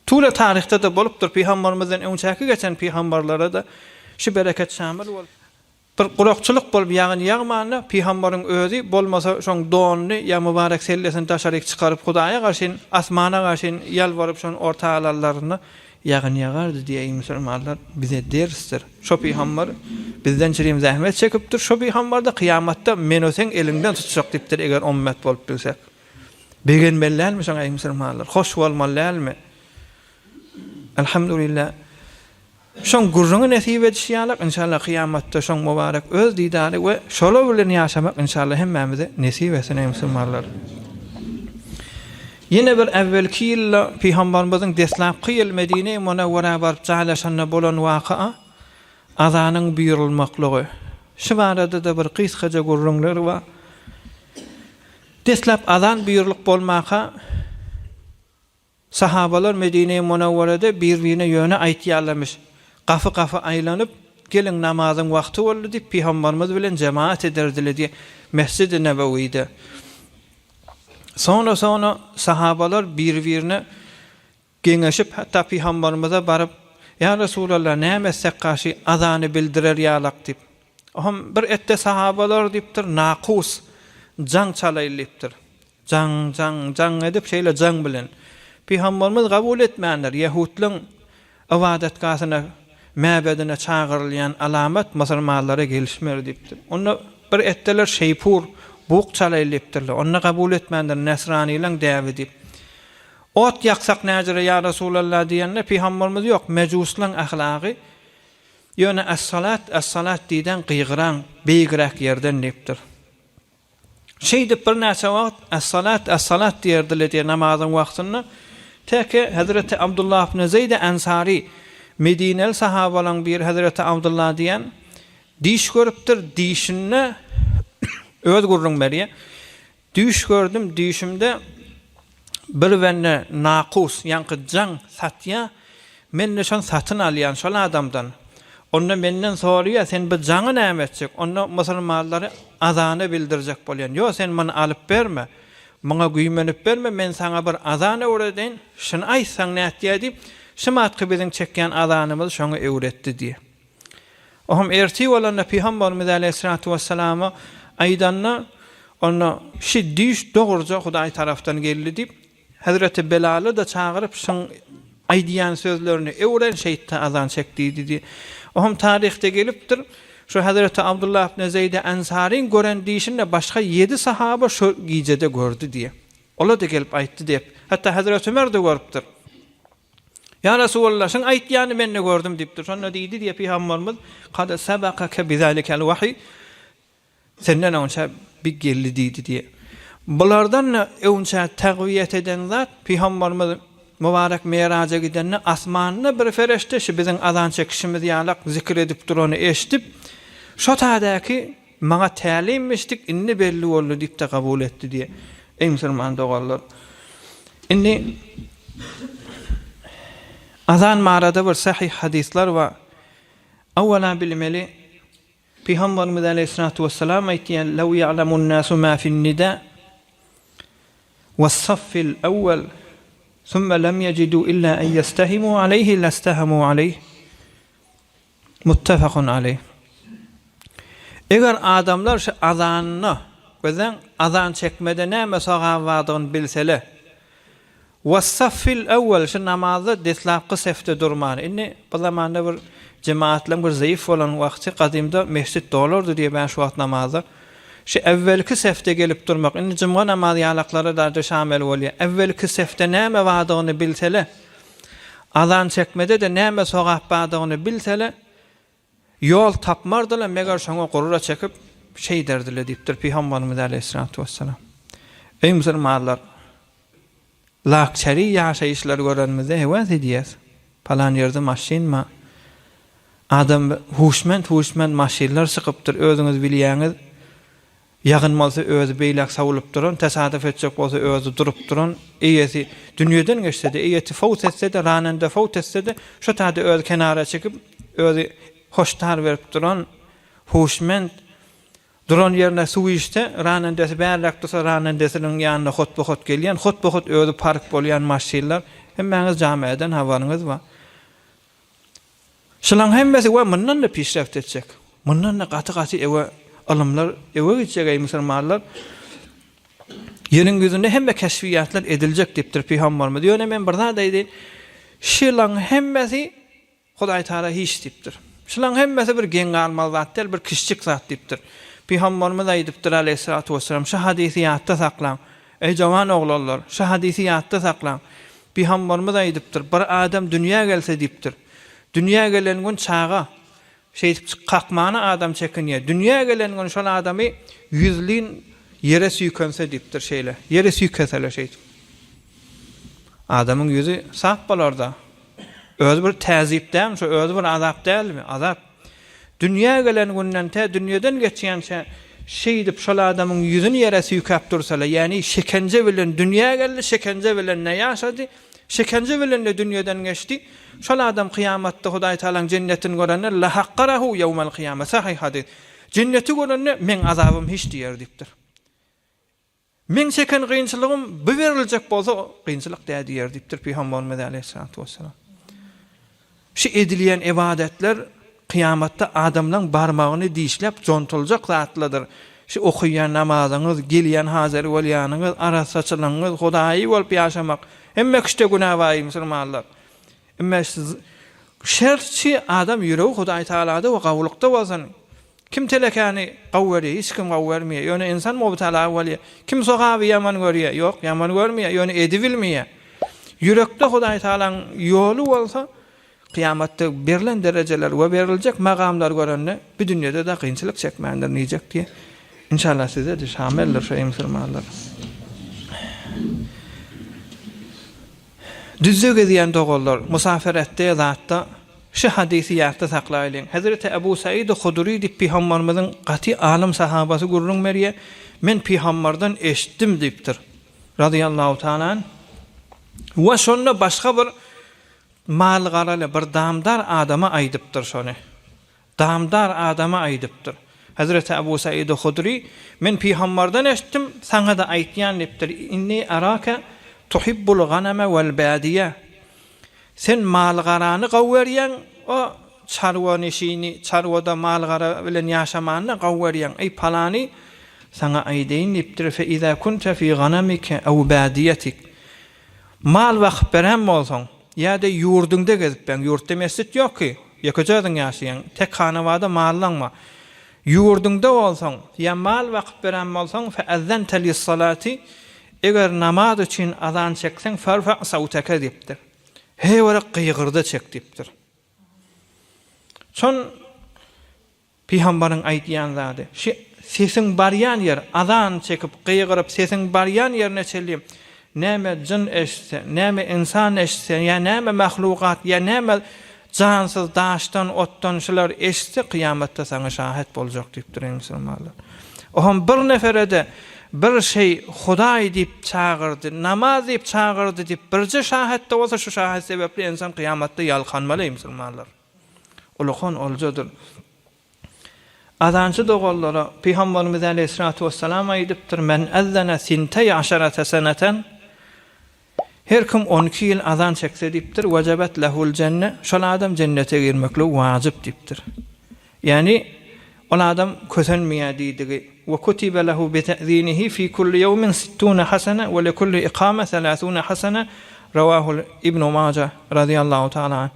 Tule taryhda-da bolupdyr, pygambarymyzdan öňçäki geçen pygambarlara-da şu bereket şamyl bolup, bir gurakçylyk bolup ýagyn ýagmanda pygambaryň özi bolmasa şoň donuny ýa mübarek sellesini daşaryk çykaryp Hudaýa garşyn, asmana garşyn ýalbaryp şony orta alanlarynda Ýagyn ýagardy diýeýin musulmanlar bize dersdir. Şo pygambar bizden çirim zähmet çekipdir, şo pygambarda kyýamatda men-o seň eliňden tutjak diýipdir eger ommet bolup bilsek. Begenmeli dälmi şoňa eý musulmanlar? Hoş bolmaly dälmi? Elhamdulillah. Şoň gürrüňi nesip edişi ýalak inşallah kyýamatda şoň mübarek öz didary we şolar bilen ýaşamak inşallah hemmämize nesip etsin eý musulmanlar. Ýene bir äwwelki ýylda Pygambarymyzyň deslapky ýyl Medine-i Munawwara baryp jaýlaşanda bolan waka azanyň buýrulmaklygy. Şu barada-da bir gysgaja gürrüňler bar. Deslap azan buýrulyp bolmaka Sahabalar Medine-i Munawwarada bir-birine ýöne aýtýarlarmyş, Gafy-gafy aýlanyp, Geliň, namazyň wagty boldy diýip, Pygambarymyz bilen jemaat ederdiler diýip, Mesjidi Nebewide. Soňra-soňra sahabalar bir-birine geňeşip, hatda Pygambarymyza baryp, Ýa Resulallah, näme etsek garşy azany bildirer ýalak diýip. Ohm bir etde sahabalar diýipdir, Nakus, jaň çalaýly diýipdir. Jaň, jaň, jaň edip, şeýle jaň bilen. Pygamberimiz gabul etmändir. Ýehutlaň ybadatgasyna, mäbedine çagyrylýan alamat musulmanlara gelişmer diýipdir. Onda bir etdiler şeýpur, buk çalaýly diýipdirler. Onda gabul etmändir, nesranylaň däbi diýip. Ot ýaksak näjere ýa Resulallah diýende, Pygamberimiz ýok, mejuslaň ahlagy, ýöne es-salat, es-salat diýden gygyraň, beýigräk ýerden diýipdir. Şeýdip birnäçe wagt Es-salat, es-salat diýerdiler diýýär namazyň wagtynda. Täki Hezreti Abdullah ibn Zeýd Ensary, Medineli sahabalaryň biri Hezreti Abdullah diýen düýş görüpdir, düýşünde öz gürrüň berýär. Düýş gördüm, düýşümde Bir bende nakus, ýaňky jaň satýa, men-de şony satyn alýan şol adamdan. Onda menden soraýa, sen bu jaňy näme etjek? Onda musulmanlary azana bildirjek bolýan. Ýok, sen muny alyp berme. Muňa güýmenip berme, men saňa bir azan öwredeýin, şuny aýtsaň nätýä diýip, şumatky biziň çekýän azanymyzy şoňa öwretdi diýýär. Ohm ertir bolanda Pygamberimiz aleýhissalatu wesselama aýdanda, onda şi düýş dogruja Hudaý tarapdan geldi diýip, Hezreti Belaly-da çagyryp şyň aýdýan sözlerini öwren şeýtde azan çek diýdi diýip. Ohm taryhda gelipdir, şu Hezreti Abdullah ibn Zeýdi Ensaryň gören düýşini başga ýedi sahaba şo gijede gördi diýip. Olar-da gelip aýtdy diýip. Hatda Hezreti Ömer-de görüpdir. Ýa Resulallah, şuň aýtýanyny men-de gördüm diýipdir. Şonda diýdi diýip Pygamberimiz, Kad sebakake bizalikel wahy, senden öňçä bi geldi diýdi diýip. Bulardan-da öňçä tagwiýet eden zat, Pygamberimiz mübarek Miraja gidende asmanda bir fereşte şu biziň azan çekişimiz ýalak zikr edip durany eşidip, şo tädäki Maňa tälimmişdik, indi belli boldy diýip-de kabul etdi diýýär. Eý, musulman doganlar! Indi azan barada bir sahyh hadyslar bar. Awwala bilmeli, Pygamberimiz aleýhissalatu wessalam aýtýar, Lew ýa'lemun-nasu ma fin-nida was-saffil awwal, summa lem ýejidu illa en ýestahimu aleýhi lestahamu aleýh. Muttefakun aleýh. Eger adamlar şu azanda, gözläň, azan çekmede näme sogap bardygyny bilsele, Wessaffil ewwel, şu namazda deslapky sefde durmany, indi bu zamanda bir jemaatlaryň bir zeýif bolan wagty, gadymda mesjit dolardy diýip bäş wagt namazda, şu ewwelki sefde gelip durmak, indi jumga namazy ýalaklara daže şamel bolýar, ewwelki sefde näme bardygyny bilsele, Azan çekmede-de näme sogap bardygyny bilsele, ýol tapmardylar, meger şoňa gurra çekip, şeýderdiler diýipdir Pygamberimiz aleýhissalatu wessalam. Eý musulmanlar! Lakçeri ýaşaýyşlary görenimizde höwes edýäs. Palan ýerde maşyn bar. Adam huşment-huşment maşynlar çykypdyr, özüňiz bilýäňiz. Ýagyn bolsa özi beýläk sowulyp duran, tesadüf etjek bolsa özi durup duran, eýesi dünýeden geçse-de, eýesi fowt etse-de, ranende fowt etse-de, şo taýda özi kenara çekip, özi hoşdar berip duran, huşment, duran ýerine suw içse, ranendesi bärräk dursa, ranendesiniň ýanyna hotba-hot gelýän, hotba-hot özi park bolýan maşynlar, hemmäňiz jamiadan habaryňyz bar. Şulaň hemmesi we mundan-da pişreft etjek. Mundan-da gaty-gaty ewe ylymlar ewe gitjek eý musulmanlar. Ýeriň ýüzünde hemme keşfiýatlar ediljek diýipdir pygamberimiz. Ýöne men bir zat aýdaýyn. Şulaň hemmesi Hudaý Taala hiç diýipdir. Şulaň hemmesi bir geň galmaly zat däl, bir kiçijik zat diýipdir. Pygamberimiz aýdypdyr aleýhissalatu wessalam, şu hadysy ýatda saklaň. Eý jowan oglanlar, şu hadysy ýatda saklaň. Pygamberimiz aýdypdyr, Bir adam dünýä gelse diýipdir. Dünýä gelen gün çaga şeýdip kakmana adam çekinýär. Dünýä gelen gün şol adamy ýüzlin ýere süýkense diýipdir şeýle. Ýere süýkeseler şeýdip. Adamyň ýüzi sap bolarda. Özi bir täzip dälmi şo özi bir azap dälmi? Azap. Dünýä gelen günden tä dünýeden geçýänçä şeýdip şol adamyň ýüzüni ýere süýkäp dursalar, ýäni şekenje bilen dünýä geldi, şekenje bilen ne ýaşady, şekenje bilen-de dünýeden geçdi, şol adam kyýamatda Hudaý Tagalaň jennetini görende, la hakkarahu ýewmel kyýame, sahyh hadys. Jenneti görende meň azabym hiç diýer diýipdir. Meň çeken kynçylygym bu beriljek bolsa, kynçylyk däl diýer diýipdir Pygamberimiz aleýhissalatu wessalam. Şu edilýän ybadatlar kyýamatda adamlaň barmagyny dişläp jontuljak zatladyr. Şu okaýan namazyňyz, gelýän hazyr bolýanyňyz, arassaçylygyňyz, hudaýy bolup ýaşamak. Hemme kişide günä bar eý musulmanlar. Emma şertçi adam ýüregi Hudaý Tagalada we gawulykda bolsun. Kim telekäni gawy görýär? Hiç kim gawy görmeýär. Ýöne ynsan mubtala bolýar. Kim sogaby ýaman görýär? Ýok, ýaman görmeýär, ýöne edibilmeýär. Ýürekde Hudaý Tagalaň ýoly bolsa, kyýamatda berlen derejeler we beriljek magamlar görende, bu dünýede-de kynçylyk çekmändir diýjek diýe. Inşallah size-de şamildir şu eý musulmanlar. Düzde gezýän doganlar, musaferetde zatda şu hadysy ýatda saklaýlyň. Hezreti Ebu Said Hudry diýip pygambarymyzyň gaty alym sahabasy gürrüň berýär, Men pygambardan eşitdim diýipdir. Razyýallahu taala anh. We şonda başga bir mal-garaly bir damdar adama aýdypdyr şony. Damdar adama aýdypdyr. Hezreti Abu Said Hudry, Men pygambardan eşitdim, saňa-da aýtýan diýipdir, Inni araka tuhibbul ganama wal badiýe. Sen mal-garany gowy görýäň, o çarwa neşini, çarwada mal-gara bilen ýaşamany gowy görýäň. Eý, palany, saňa aýdaýyn diýipdir, Fe iza kunte fi ganamike ew badiýetik. Mal bakyp beren bolsaň, ýa-da ýurduňda gezip beň, ýurtda mesjit ýok ki, ýekeje özüň ýaşaýaň, tek hanabada mallaň bar. Ýurduňda bolsaň, ýa mal bakyp beren bolsaň, fe'ezzente lissalati, eger namaz üçin azan çekseň, ferfa' sawteke diýipdir. Heýwere gygyrda çek diýipdir. Şon Pygambaryň aýdýan zady, şi sesiň barýan ýer, azan çekip, gygyryp, sesiň barýan ýerine çenli näme jyn eşitse, näme ynsan eşitse, ýa näme mahlugat, ýa näme jansyz daşdan, otdan şular eşitse, kyýamatda saňa şahet boljak diýipdir, eý musulmanlar. Ohm bir nefere-de bir şeý Hudaý diýip çagyrdy, namaz diýip çagyrdy diýip birje şahet-de bolsa, şu şahet sebäpli ynsan kyýamatda ýalkanmaly, eý musulmanlar. Ulakan oljadyr. Azançy doganlara Pygamberimiz aleýhissalatu wessalam aýdypdyr, Men ezzene sinteý aşarate seneten, Her kim on iki ýyl azan çekse diýipdir, wejebet lehul jenne, şol adam jennete girmekligi wajyp diýipdir. Ýagny ol adam kösenmeýär diýdigi, we kutibe lehu bi te'zinihi fi kulli ýewmin sittune hasene we li kulli ikame selasune hasene, Rawahul Ibnu Maja razyýallahu taala anh.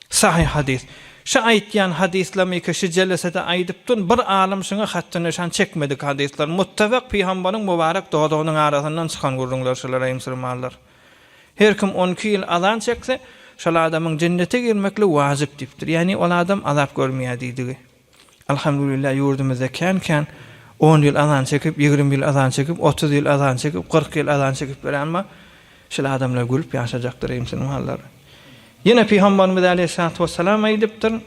Sahyh hadys. Şu aýtýan hadyslamyky şu jelesede aýdypdyn, bir alym şuňa hatty nyşan çekmedik hadyslar. Muttafak pygambaryň mübarek dodagynyň arasyndan çykan gürrüňler şular eý musulmanlar. Her kim 12 ýyl azan çekse, şol adamyň jennete girmekligi wajyp diýipdir. Ýagny ol adam azap görmeýär diýdigi. Alhamdulillah ýurdumyzda kän kän on ýyl azan çekip, 20 ýyl azan çekip, 30 ýyl azan çekip, 40 ýyl azan çekip beren bar. Şul adamlar gülüp ýaşajakdyr eý musulmanlar. Ýene Pygamberimiz aleýhissalatu wessalam aýdypdyr,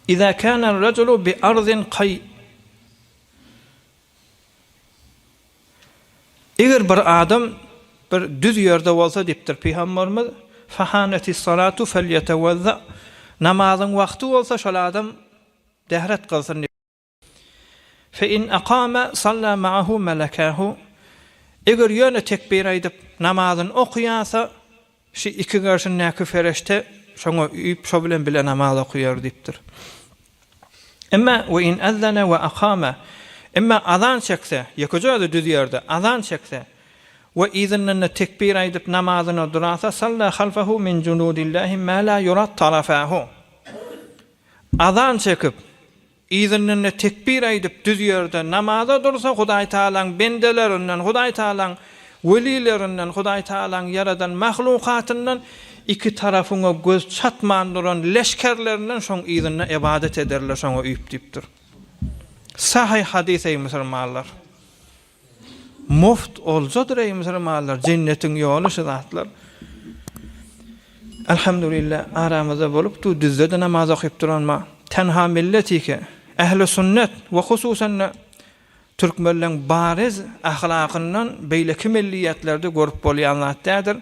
Iza kana rajulu bi arzin kaý Eger bir adam bir düz ýerde bolsa diýipdir Pygamberimiz, Fahanetis salatu felýetewezza Namazyň wagty bolsa şol adam dähret kylsyn diýipdir. Fe in akame salla ma'ahu melekahu Eger ýöne tekbir aýdyp, namazyny okaýarsa, şi iki garşyndäki fereşte şoňa üýüp, şo bilen bile namaz okaýar diýipdir. Emma we in ezzene we akame Emma azan çekse, ýekeje özi düz ýerde azan çekse we yzyndan-da tekbir aýdyp namazyna durarsa, salla halfahu min junudillahi ma la yura tarafahu Azan çekip, Yzyndan-da tekbir aýdyp düz ýerde namaza dursa Hudaý Tagalaň bendelerinden, Hudaý Tagalaň welilerinden, Hudaý Tagalaň ýaradan mahlukatyndan. iki tarapyňa göz çatman duran leşgerlerinden şoň yzynda ybadat ederler şoňa üýüp diýipdir. Sahy hadys eý musulmanlar. Muft oljadyr eý musulmanlar, jennetiň ýoly şu zatlar. Elhamdülillah aramyzda bolup du düzde-de namaz okyp duran ma. Tenha millet ike, ehli sünnet we hususan-da türkmenleň bariz ahlakyndan beýleki milliýetlerde görüp bolýan zat dädir.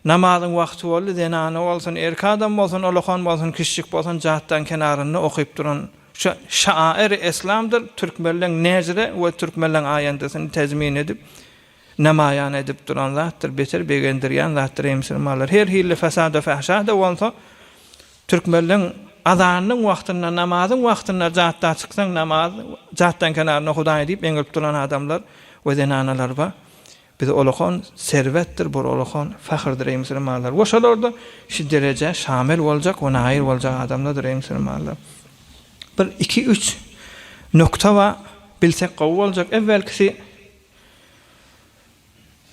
Namazyň wagty boldy, zenany bolsun, erki adam bolsun, ulakan bolsun, kiçijik bolsun jatdaň kenarynda okyp duran Şu şairi eslamdyr, türkmenleň nejre we türkmenleň aýandasyny tezmin edip, namaýan edip duran zatdyr, beter begendirýän zatdyr eý musulmanlar. Her hilli fesada fahşa-da bolsa, türkmenleň azanynyň wagtynda, namazyň wagtynda jatda çyksaň namaz, jatdan kenarynda Hudaý diýip eňilip duran adamlar we zenanalar bar. Biz olakan serwetdir, bur olakan fahyrdyr eý musulmanlar. We şolarda şu derejä şamil boljak we nail boljak adamlardyr eý musulmanlar. Bir iki üç nokta bar, bilsek gowy boljak. Ewwelkisi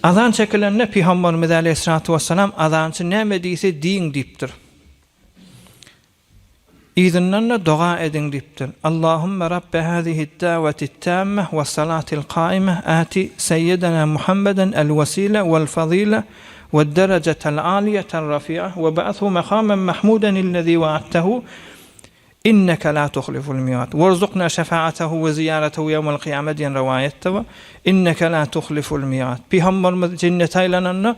azan çekilende Pygamberimiz aleýhissalatu wessalam azançy näme diýse diýiň diýipdir. Yzyndan-da doga ediň diýipdir. Allahümme Rabbe hazihi'd-da'weti't-tammeh we's-salatil-kaimeh ati Seýýidena Muhammeden el-wesile we'l-fazile we'd-derejetel-aliyete'r-rafi'ah web'athu makamen mahmudenillezî wa'adtehu inneke lâ tuhliful-mi'ad werzukna şefa'atehu we ziýaretehu ýewmel-kyýame diýen rowaýatda bar. Inneke lâ tuhliful-mi'ad. Pygamberimiz jennete aýlananda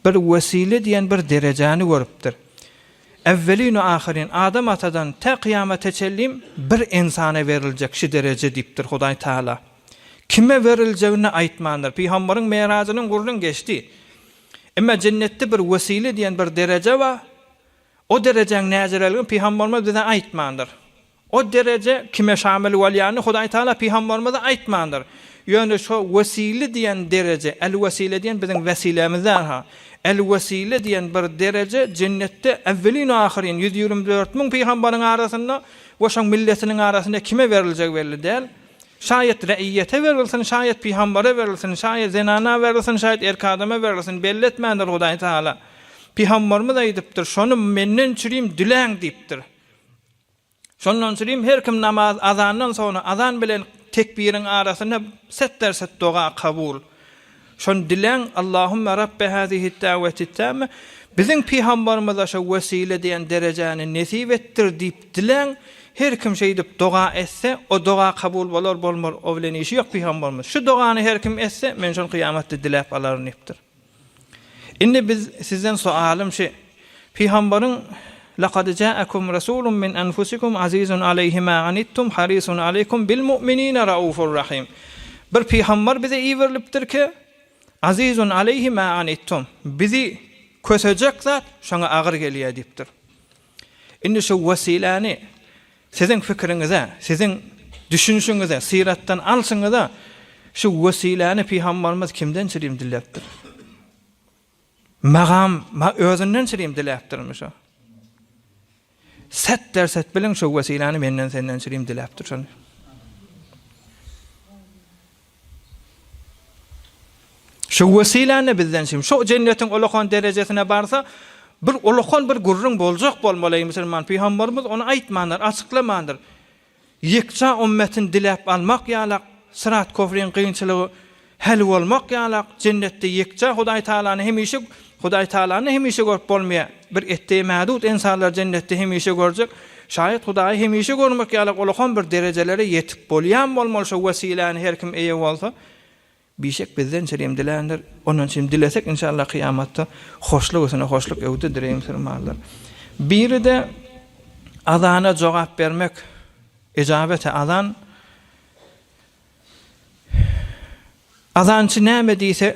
bir wesile diýen bir derejäni görüpdir. Äwwelin-u-ahyryn, Adam atadan tä kyýamata çenlim bir ynsana beriljek şi dereje diýipdir Hudaý Taala. Kime beriljegini aýtmandyr. Pygambaryň merajynyň gürrüň geçdi. Emma jennetde bir wesile diýen bir dereje bar. O derejäň näjireligini pygambarymyz bize aýtmandyr. O dereje kime şamil bolýanyny Hudaý Tagala pygamberimize aýtmandyr. Ýöne şo wesile diýen dereje, el-wesile diýen biziň wesilämiz däl-ha. El-wesile diýen bir dereje jennetde äwwelin-u-ahyryn 124 müň pygambaryň arasynda we şoň milletiniň arasynda kime beriljegi belli däl. Şaýat re'iýete berilsin, şaýat pygambere berilsin, şaýat zenana berilsin, şaýat erk adama berilsin, belli etmändir Hudaý Tagala. Pygamberimiz aýdypdyr, şony menden çürim diläň diýipdir. Şondan sürüm her kim namaz azandan soňra azan bilen tekbiriň arasynda set-derset doga kabul. Şony diläň Allahümme Rabbe hazihi't-da'weti't-tamme biziň pygambarymyza şo wesile diýen derejäni nesip etdir diýip diläň her kim şeýdip doga etse o doga kabul bolar bolmar o bilen işi ýok pygambarymyz şu dogany her kim etse men şony kyýamatda diläp alaryn diýipdir. Indi biz sizden soalym şi, Pygambaryň Lekad ja'akum rasulun min anfusikum azizun aleýhi ma anittum harisun aleýkum bil mu'minine raufur rahim. Bir pygambar bize iberilipdir ki, azizun aleýhi ma anittum. Bizi kösejek zat şoňa agyr gelýär diýipdir. Indi şu wesiläni Siziň pikiriňize, siziň düşünişiňize, syratdan alşyňyza şu wesiläni pygambarymyz kimden çirim diläpdir? Magam özünden çirim diläpdirmi şo? Set derset biliň şu wesiläni menden senden çirim diläpdir şony. Şu wesiläni bizden çirim. Şu jennetiň ulakan derejesine barsa, bir ulakan bir gürrüň boljak bolmaly eý musulman. Pygamberimiz ony aýtmandyr, açyklamandyr. Ýekja ummetini diläp almak ýalak, syrat kofriň kynçylygy hal bolmak ýalak, jennetde ýekja Hudaý Tagalany hemişe Hudaý Tagalany hemişe görüp bolmaýar. Bir etde mädut ynsanlar jennetde hemişe görjek. Şaýat Hudaýy hemişe görmek ýalak ulakan bir derejelere ýetip bolýan bolmaly şo wesiläni her kim eýe bolsa. Bişek bizden çirim diländir. Ondan çirim dilesek inşallah kyýamatda hoşluk üstüne hoşluk öwdedir eý musulmanlar. Biri-de azana jogap bermek, ijabete azan. Azançy näme diýse,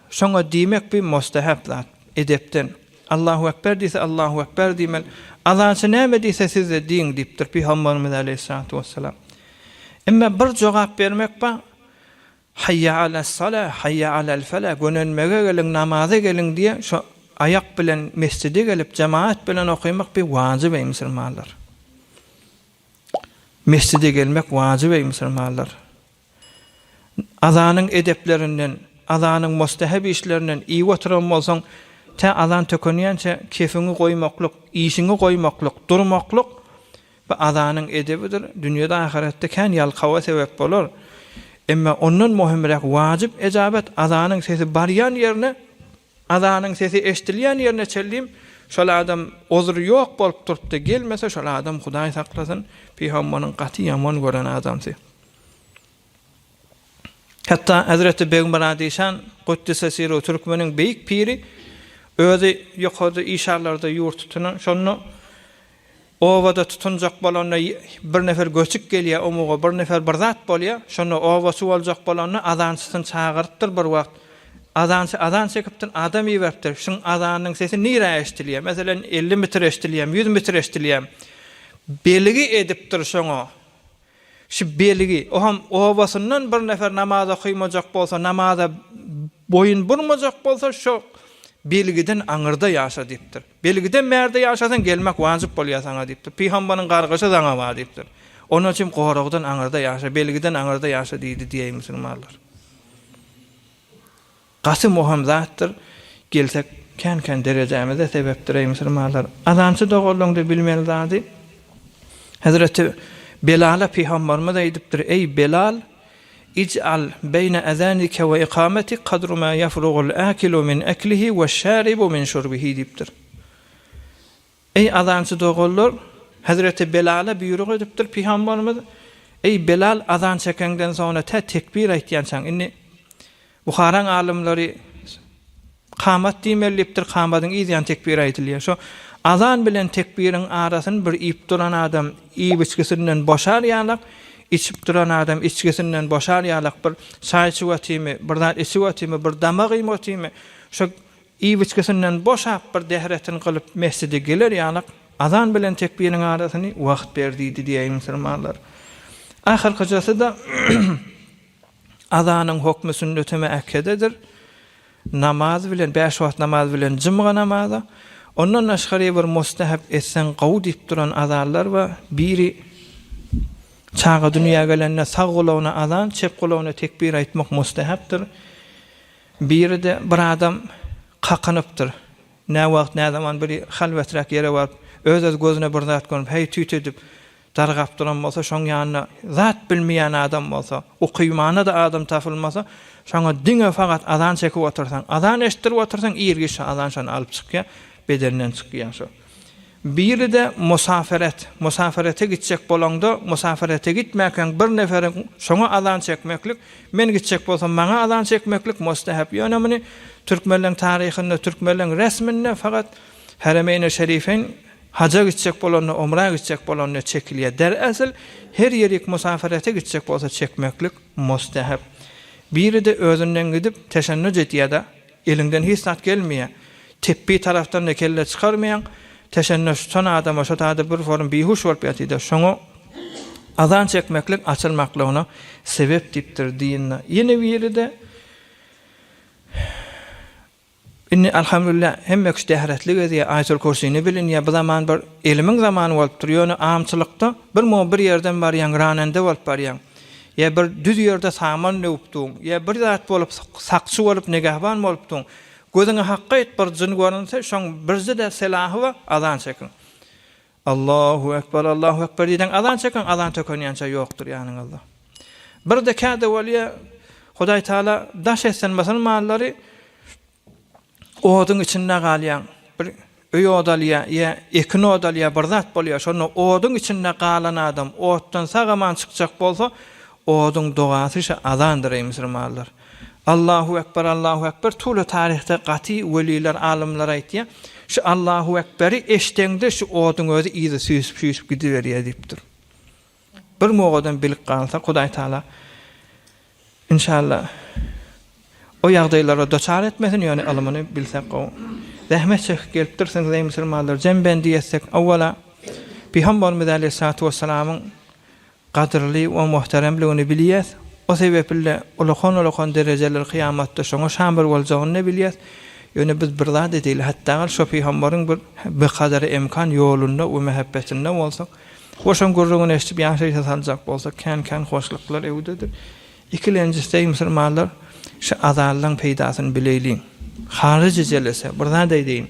şoňa diýmek bi mustahap zat, edepden. Allahu ekber diýse, Allahu ekber diýmeli. Azançy näme diýse, siz-de diýiň diýipdir Pygamberimiz aleýhissalatu wessalam. Emma bir jogap bermek bar, Haýýa alas-salah, haýýa alal-falah, gönenmege geliň, namaza geliň diýe, şo aýak bilen mesjide gelip, jemaat bilen okymak bi wajyp eý musulmanlar. Mesjide gelmek wajyp eý musulmanlar. Azanyň edeplerinden, azanyň mustahap işlerinden iýip oturan bolsaň, Tä azan tökenýänçä kefiňi goýmaklyk, işiňi goýmaklyk, durmaklyk bu azanyň edebidir. Dünýede ahyretde kän ýalkawa sebäp bolar. Emma ondan möhümräk wajyp ejabet azanyň sesi barýan ýerine, azanyň sesi eşdilýän ýerine çenlim şol adam ozry ýok bolup durupdy gelmese şol adam Hudaý saklasyn pygamberiň gaty ýaman gören adamsy. Hatda Hezreti Begmyrad işan, Kuddise siru, türkmeniň beýik piri, özi ýokarda işanlarda ýurt tutunan, şonda obada tutunjak bolanda bir nefer göçüp gelýär omuga, bir nefer bir zat bolýar, şonda obaçy boljak bolanda azançysyny çagyrypdyr bir wagt. Azançy azan çekipdir, adam iberipdir, şuň azanynyň sesi nirä eşidilýär, meselem, 50 metr eşidilýärmi, 100 metr eşidilýärmi, belgi edipdir şoňa. Şu belgi, o hem obasyndan bir nefer namaz okymajak bolsa, namaza boýun burmajak bolsa, şo belgiden aňyrda ýaşa diýipdir. Belgiden bärde ýaşasaň, gelmek wajyp bolýar saňa diýipdir. Pygamberiň gargyşy saňa bar diýipdir. Onuň üçin goragdan aňyrda ýaşa, belgiden aňyrda ýaşa diýdi diýeý musulmanlar. Gaty möhüm zatdyr. Gelsek kän kän derejämize sebepdir eý musulmanlar. Azançy doganlaňda bilmeli zady Hezreti Belala pygambarymyz aýdypdyr, Eý Belal, ij'al beýne ezanike we ikametik kadru ma ýafrugul akilu min eklihi we şaribu min şurbihi diýipdir. Eý azançy doganlar, Hezreti Belala buýruk edipdir pygambarymyz, Eý Belal azan çekeňden soňra tä tekbir aýtýançaň, indi Buharaň alymlary kamat diýmeli diýipdir, kamadyň yz ýany tekbir aýdylýar. Şo azan bilen tekbiriň arasyny bir iýip duran adam iýip-içgisinden boşar ýalak, içip duran adam içgisinden boşar ýalak bir çaý içip otymy, bir zat içip otymy, bir damak iýip otymy, şo Iýip-içgisinden boşap bir dehretini kylyp mesjide geler ýalak, azan bilen tekbiriň arasyny wagt ber diýdi diýeýin musulmanlar. Ahyrkyjasy-da azanyň hokmy sünneti müekkededir. Namaz bilen, bäş wagt namaz bilen jumga namaza. Ondan daşgary bir mustahap etseň gowy diýip duran azanlar bar. Biri çaga dünýä gelende sag gulagyna azan, çep gulagyna tekbir aýtmak mustahapdyr. Biri-de bir adam kakynypdyr. Näwagt, näzaman biri halweträk ýere baryp, öz-öz gözüne bir zat görnüp, häý tüýt edip, dargap duran bolsa, şoň ýanynda zat bilmeýän adam bolsa, ukymana-da adam tapylmasa, şoňa diňe fakat azan çekip otursaň, azan eşitdirip otursaň, ir-giç şo azan şony alyp çykýar, bedeninden çykýar şo. Biri-de musaferet. Musaferete gitjek bolaňda, musaferete gitmäkäň bir neferiň şoňa azan çekmeklik, men gitjek bolsam maňa azan çekmeklik mustahap. Ýöne muny türkmenleň taryhynda, türkmenleň resminde fakat Heremeýni Şerifeýn haja gitjek bolanda, umra gitjek bolanda çekilýär. Der-esl her ýerik musaferete gitjek bolsa çekmeklik mustahap. Biri-de özünden gidip teşennüj edýär-de, Eliňden hiç zat gelmeýär. Tepbi tarapdan-da kelle çykarmaýaň. Teşenne tutan adama şo taýda bir form bihuş bolup ýatyda. Şoňa azan çekmeklik açylmaklygyna sebep diýipdir dinde. Ýene biri-de Indi alhamdulillah hemme kişi dähretli gezýär, Aýatul Kürsini bilinýär. Bu zaman bir elimiň zamany bolupdyr. Ýöne amçylykda bir mo bir ýerden barýaň, ranende bolup barýaň. Ýa bir düz ýerde saman döwüpdiň, ýa bir zat bolup, sakçy bolup, negahban bolupdyň. Gözüňe hakga et, bir jyn görünse, şoň birje-de selahy bar, azan çekiň. Allahu ekber, Allahu ekber diýseň, azan çekiň, azan tökenýänçä ýokdur ýanyňyzda. Bir-de käde bolýar, Hudaý Taala daş etsin musulmanlary, Oduň içinde galýaň. Bir öý odalýar, ýa ekin odalýar, bir zat bolýar. Şonda oduň içinde galan adam otdan sag-aman çykjak bolsa, oduň dogasy şa azandyr, eý musulmanlar. Allahu ekber, Allahu ekber, tuly taryhda gaty weliler, alymlar aýtýar. Şu Allahu ekberi eşdeňde şu oduň özi yza süýşüp-süýşüp gidiberýär diýipdir. Bir mogadan bilip galsak Hudaý Taala inşallah o ýagdaýlara doçar etmesin ýöne ylmyny bilsek gowy. Zähmet çekip gelipdirsiňiz eý musulmanlar jembendi etsek owwala Pygamberimiz aleýhissalatu wessalamyň gadyrly we muhteremligini bilýäs. O sebepli ulakan-ulakan derejeler kyýamatda şoňa şamil boljagyny bilýäs. Ýöne biz bir zat edeýli hatda şo pygamberiň bir bikadary emkan ýolunda we mähebbetinde bolsak Hoşuň gürrüňini eşidip ýaşaýşa saljak bolsak kän-kän hoşluklar öwdedir. Ikilenjisi eý musulmanlar şu azanlaň peýdasyny bileýliň. Haryjy jelese, bir zat aýdaýyn.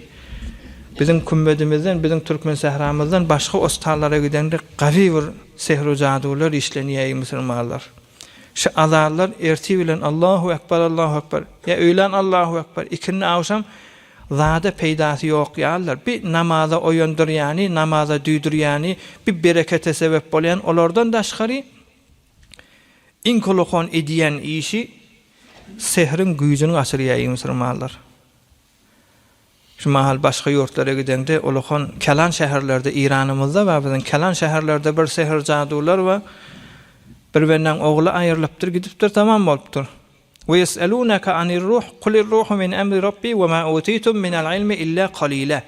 Biziň kümmedimizden, biziň türkmen sähramyzdan başga ostallara gideňde gawy bir sehr-u-jadular işlenýär eý musulmanlar. Şu azanlar ertir bilen Allahu Ekber, Allahu Ekber, ýa öýlän Allahu Ekber, ikindi agşam zada peýdasy ýok ýalydyr. Bi namaza oýandyrýany, namaza düýdürýäni, bi berekete sebep bolýan olardan daşgary iň kolokan edýän işi sehriň güýjüni gaçyrýar eý musulmanlar. Şu mahal başga ýurtlara gideňde ulakan kelan şäherlerde Iranymyzda bar biziň kelan şäherlerde bir sehr jadular bar. Bir bendäň ogly aýrylypdyr gidipdir tamam bolupdyr. We ýes'eluneke anir ruh kulir ruhu min emri robbi we ma utitum minel ilmi illa kalila.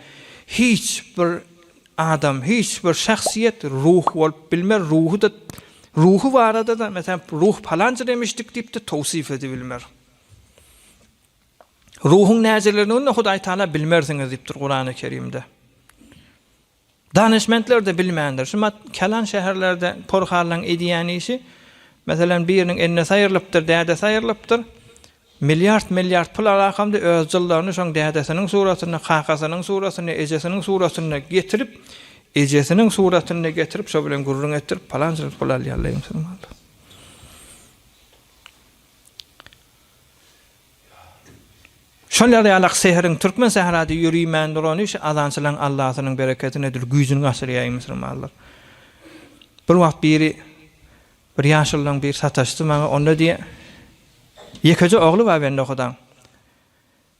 Hiç bir adam hiç bir şahsyýet ruh bolup bilmer ruhy-da ruhy barada-da meselem ruh palanca demişdik diýip-de towsyf edibilmer. Ruhuň näjelerini Hudaý Taala bilmersiňiz diýipdir Kurany Kerimde. Danyşmentler-de bilmändir. Şu mat kelan şäherlerde porhanlaryň edýän işi, meselem, biriniň ennesi aýrylypdyr, dädesi aýrylypdyr. Milliard-milliard pul alakamda öz jyllaryny şoň dädesiniň suratynda, kakasynyň suratynda, ejesiniň suratynda getirip, ejesiniň suratynda getirip, şo bilen gürrüň etdirip, palança pul alýarlar musulmanlar. Şol ýaly sehriň türkmen sährada ýörimän durany şu azançylaryň Allasynyň bereketinedir, güýjüni gaçyrýar eý musulmanlar. Bir wagt biri bir ýaşulylaryň biri sataşdy maňa onda diýýär ýekeje ogly bar bende hudaň.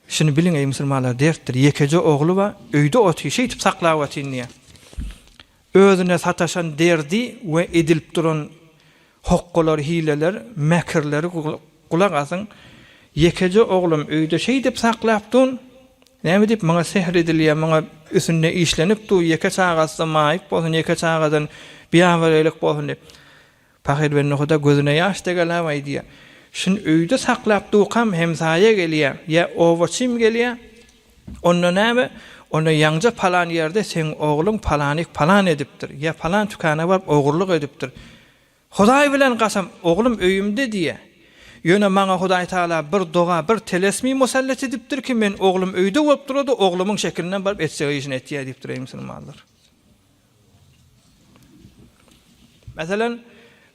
Şuny biliň eý musulmanlar dertdir. Ýekeje ogly bar öýde otyr şeýdip saklap otyryn diýýär. Özüne sataşan derdi we edilip duran hokgalar, hileler, mäkirleri gulak asyň. Ýekeje oglum öýde şeýdip saklap dun, näme diýip maňa sehr edilýär, maňa üstünde işlenip dur, ýeke çagasy-da maýyp bolsun, ýeke çagadan biabraýlyk bolsun diýip. Pahyr Bennehuda gözüne ýaş tegeläp aýdýar, Şuny öýde saklap dukam hemsaýa gelýär, ýa obaçym gelýär, onda näme, onda ýaňja palan ýerde seň ogluň palanyk palan edipdir, ýa palan tükana baryp ogurlyk edipdir. Hudaý bilen kasam, oglum öýümde diýýär. Ýöne maňa Hudaý Tagala bir doga, bir telesmi musallat edipdir ki, men oglum öýde bolup durada, oglumyň şekilinden baryp etjek işini etýär diýipdir, eý musulmanlar. Meselem,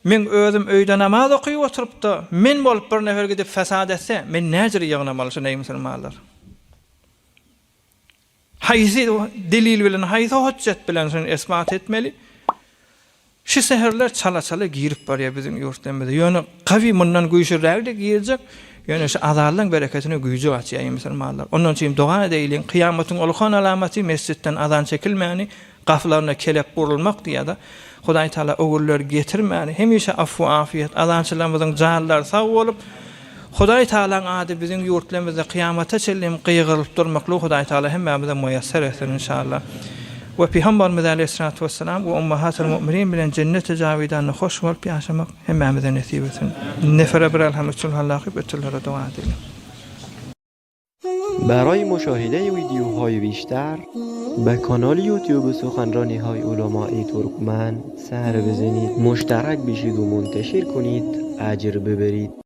meň özüm öýde namaz okyp oturyp-da, men bolup bir nefer gidip fesat etse, men näjüre ýygnamaly şony eý musulmanlar? Haýsy delil bilen, haýsy hojjat bilen şony isbat etmeli? Şu seherler çala-çala girip barýar biziň ýurtlarymyza. Ýöne gawy mundan güýçlürägi-de girjek. Ýöne şu azanlaň bereketine güýji gaçýar eý musulmanlar. Ondan üçin doga edeýliň. Kyýamatyň ulkan alamaty mesjitden azan çekilmäni, gapylaryna kelep gurulmak diýýär-de. Hudaý Taala o günleri getirmäni, hemişe afwu-afiýet, azançylarymyzyň janlary sag bolup, Hudaý Tagalaň ady biziň ýurtlarymyzda kyýamata çenli hem gygyrylyp durmaklygy Hudaý Tagala hemmämize muýasser etsin inşallah. We Pygambarymyz aleýhissalatu wessalam we ummahatul mu'minin bilen jenneti jawidanda hoş bolup ýaşamak hemmämize nesip etsin. Nefere bir elham üçül hallakyp ötürlere doga edeliň.
برای مشاهده ویدیوهای بیشتر به کانال یوتیوب سخنرانی های علمای ترکمن سر بزنید مشترک بشید و منتشر کنید اجر ببرید.